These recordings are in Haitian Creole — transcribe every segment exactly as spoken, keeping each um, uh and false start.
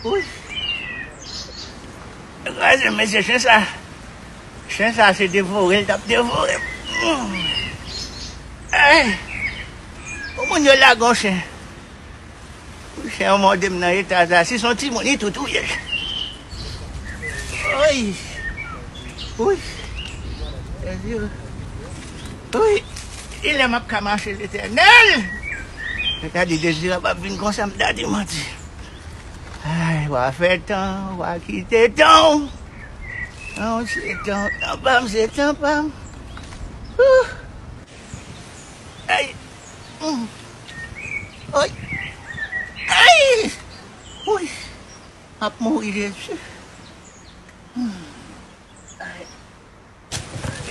Wi. Kraze, mesye, chen sa. Chen sa se devore l t ap devore m. Ay. Pou moun yo lage yon chen. Chen an mòde m nan eta sa. Si se yon timoun, li tou touye l. Oy. Wi. Wi. Kilè m ap ka mache, Letènèl? Mwen ta di Dezirab ap vin konsa, m ta di manti. Ay, w a fè tan, w a kite tan w. Tan w se tan, tan pa m se tan pa m. Ouh. Ay. Mm. Oy. Ay. Oy. M ap mouri, Jezi. Mm. Ay.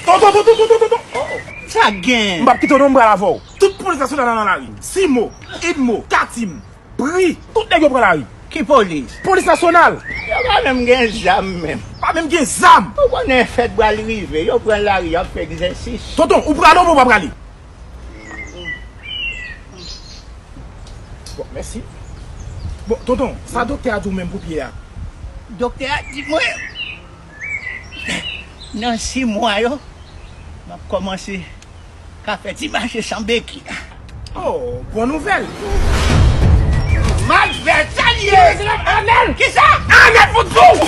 Tonton, tonton, tonton, tonton. Oh, sa gen? M p ap kite w non, m pral avè w. Tout polis nasyonal la nan lari. Simo, Idmo, Katim, Bri, tout nèg yo pran lari. Ki polis? Polis nasyonal. Yo pa menm gen zam menm. Pa menm gen zam. Ou konnen fèt pral rive, yo pran lari, y ap fè egzèsis. Tonton, ou prale oubyen ou pa prale? Bon, mèsi. Bon, tonton, sa doktè a di w menm pou pye a? Doktè a di mwen, nan sis mwa yo, m ap kòmanse ka fè ti mache san beki. Oh, bon nouvèl. M ap fè sa l ye. Anèl! Kisa? Anèl pou tou!